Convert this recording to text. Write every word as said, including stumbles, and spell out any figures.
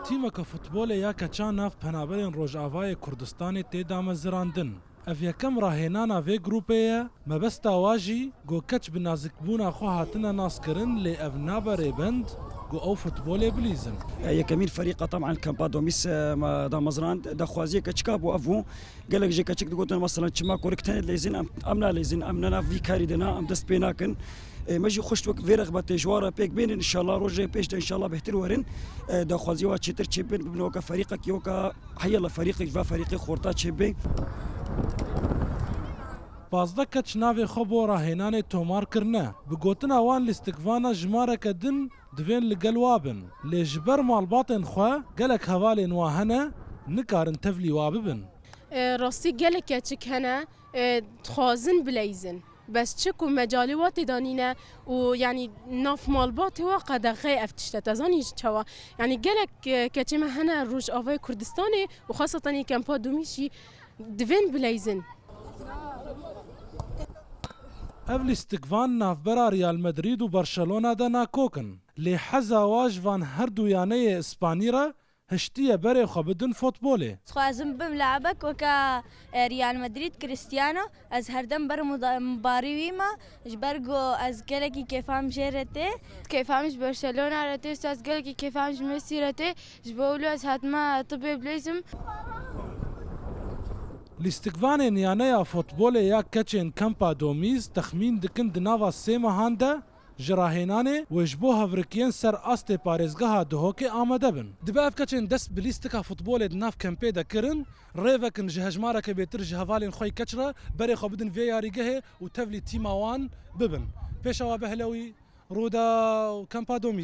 Tîmeke futbolê ya keçan nav penaberên Rojavayê Kurdistanê tê damezirandin. Ev yekem rahênana vê grûpê ye, mebesta wa jî ku keç bi nazikbûna xwe hatine naskirin, lê ev nabe rêbend ku ew futbolê bilîzin. Yekemîn ferîqa, teban, Kampa Domîs, e, me damezrand, daxwaziyeke çika bû ev bû. Gelek jê keçik digotin, mesela, çima kurik tenê dileyzin, em, em naleyzin, em ne nav vî karî de ne, em dest pê nakin. E, me jî xwişt wek vê rexbetê ji wan re pêk bênin, înşallah rojê pêş de înşallah bêhtir werin. E, daxwazî wa çêtir çêbin, bibin weke ferîqekî, weke heyala ferîqek ji va ferîqê xorta çêbê. Pazdeh keç navê xwe bo rahênanê tomar kirine. Bi gotina wan, lîstikvana jimareke din divên li gel wa bin. Lê ji ber malbatên xwe gelek hevalên wa hene, nikarin tevlî wa bibin. E, rastî gelek keçik hene, e, dixwazin bileyzin. Bes çi ku mecalê wa tê de nîne û, yanî, nav malbatê wa qedexeyê ev tişt e. Te zanî ji çawa? Yanî gelek, e, keçê me hene Rojavayê Kurdistanê û xasetenî Kempa Domîs jî divên bileyzin. Ev lîstikvan navbera Real Madrid û Barcelona de nakok in. Lê heza wa ji van her du yaneyê Îspanî re hiştiye berê xwe bidin futbolê. Dixwazim bim laibek weke, e, Real Madrid, Cristiano. Ez herdem ber muda-, mibarî wî me, ji ber ku ez gelekî kêfa min jê re tê. Kêfa min ji Barcelona re tê, ez gelekî kêfa min ji Messi re tê. Ji bo wilo ez hatime tibê bileyzim. Lîstikvanên yaneya futbolê ya keçên Kempa Domîz texmîn dikin di nava sê mehan de ji rahênanê wê ji bo hevrikiyên ser astê parêzgeha Duhokê amade bin. Dibe ev keçên dest bi lîstika futbolê di nav kempê de kirin, rê vekin ji hejmareke bêtir ji hevalên xwe yê keç re berê xwe bidin vê yarîgehê û tevlî tîma wan bibin. Pêşawa Behlewî, Rûdaw, Kempa Domîz.